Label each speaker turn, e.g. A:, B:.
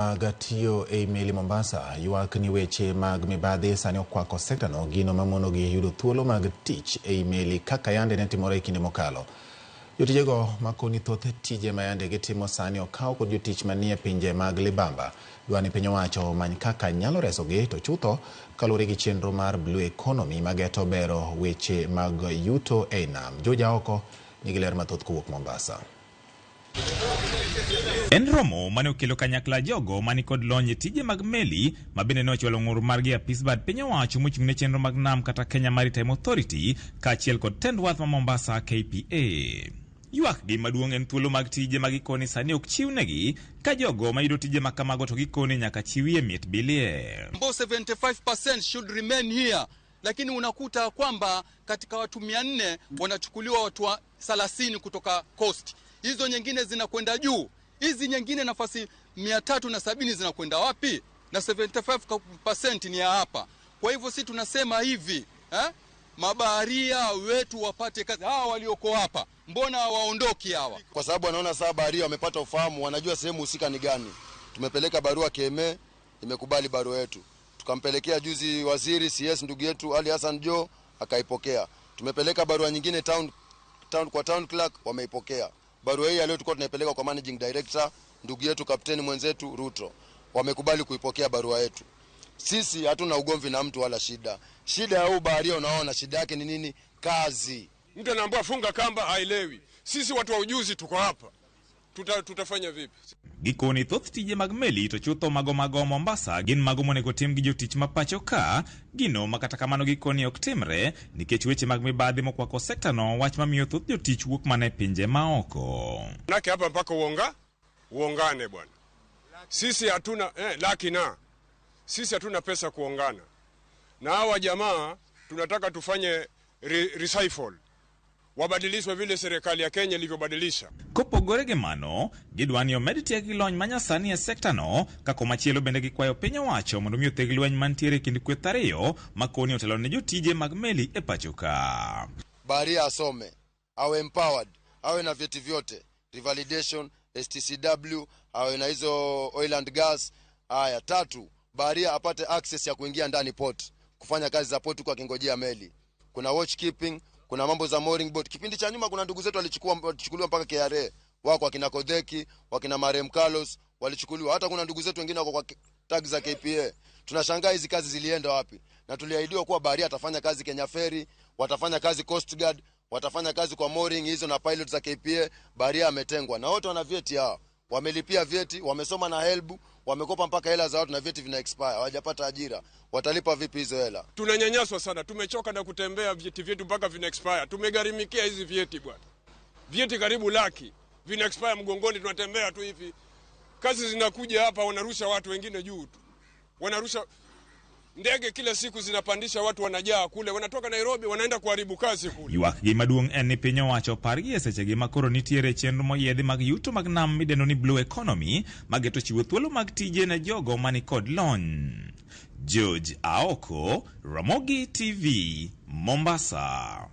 A: Mag tiyo ei meli Mombasa ywak ni weche mag mibadhi sani okwako sekta no, gino mamonogi yudo thuolo mag tich ei meli kaka yande ne timore e kinde mokalo. Jotijego makoni thoth tije ma yande gitimo sani okaw kod jotich manie pinje mag libamba dwa ni piny owacho omany kaka nyalo resogi to chutho kaluwore gi chenro mar Blue Economy mageto bero weche mag yuto ei nam. George Aoko nigi ler mathoth kowuok Mombasa.
B: En romo mane okelo kanyakla jogo mani kod lony e tije mag meli ma bende ne ochwalo ng'ur margi e apis bad piny owacho mochung' ne chenro mag nam kata Kenya Maritime Authority kaachiel kod tend wath ma Mombasa KPA. Ywak gi maduong' en thuolo mag tije ma gikoni sani ok chiwnegi ka jogo mayudo tije ma kamago to gikoni nyaka chiwie mit bilie.
C: Ambao 75% should remain here, lakini unakuta kwamba katika watu 400 wanachukuliwa watu 30 kutoka coast, hizo nyingine zinakwenda juu, hizi nyingine nafasi 370 zinakwenda wapi? Na 75% ni ya hapa. Kwa hivyo si tunasema hivi eh? Mabaharia wetu wapate kazi. Hawa walioko hapa mbona hawaondoki hawa?
D: Kwa sababu wanaona sasa baharia wamepata ufahamu, wanajua sehemu husika ni gani. Tumepeleka barua KMA, imekubali barua yetu. Tukampelekea juzi waziri CS ndugu yetu Ali Hassan Joho akaipokea. Tumepeleka barua nyingine town kwa town clerk, wameipokea. Barua hii leo tulikuwa tunaipeleka kwa managing director ndugu yetu kapteni mwenzetu Ruto, wamekubali kuipokea barua yetu. Sisi hatuna ugomvi na mtu wala shida. Shida ya huu baharia, unaona shida yake ni nini? Kazi.
E: Mtu anaambiwa funga kamba, haelewi. Sisi watu wa ujuzi tuko hapa, tutafanya vipi?
B: Gikoni thoth tije mag meli to chutho mago mago Mombasa gin mago monego tim gi jotich ma pacho ka, gino ma kata kamano gikoni ok timre nikech weche mag mibadhi mokwako sekta no, wach mamiyo thoth jotich wuok mana e pinje maoko.
E: Manake hapa mpaka uongane bwana. Sisi hatuna laki na sisi hatuna pesa kuongana na hawa jamaa. Tunataka tufanye recycle, wabadilishwe vile serikali ya Kenya ilivyobadilisha.
B: Kopogore gi mano, gidwa ni omed tieg gi lony manyasani e sekta no, ka komachielo bende gikwayo piny owacho mondo mi otheg lweny mantiere e kind kweth ariyo makoni otelo ne jotije mag meli e pacho ka.
D: Baharia asome, awe empowered, awe na vyeti vyote, revalidation, STCW, awe na hizo oil and gas. Haya, tatu, baharia apate access ya kuingia ndani port, kufanya kazi za port huku akingojea meli. Kuna watchkeeping, kuna mambo za mooring boat. Kipindi cha nyuma kuna ndugu zetu walichukuliwa mpaka KRA, wako wakina Kodheki, wakina Marem Carlos walichukuliwa. Hata kuna ndugu zetu wengine wako kwa tag za KPA. Tunashangaa hizi kazi zilienda wapi? Na tuliahidiwa kuwa baharia atafanya kazi Kenya Ferry, watafanya kazi Coast Guard, watafanya kazi kwa mooring hizo na pilot za KPA. Baharia ametengwa na wote wana vyeti hao. Wamelipia vyeti, wamesoma na HELB, wamekopa mpaka hela za watu na vyeti vina expire, hawajapata ajira. Watalipa vipi hizo hela?
E: Tunanyanyaswa sana, tumechoka na kutembea vyeti vyetu mpaka vina expire. Tumegharimikia hizi vyeti bwana. Vyeti karibu laki vina expire mgongoni, tunatembea tu hivi. Kazi zinakuja hapa, wanarusha watu wengine juu tu. Wanarusha ndege kila siku zinapandisha watu, wanajaa kule, wanatoka Nairobi wanaenda kuharibu kazi kule.
B: Ywak gi maduong' en ni piny owacho par gi e sechegi ma koro nitiere chenro moyiedhi mag yuto mag nam midendo ni Blue Economy mageto chiwo thuolo mag tije ne jogo mani kod lony. George Aoko, Ramogi TV, Mombasa.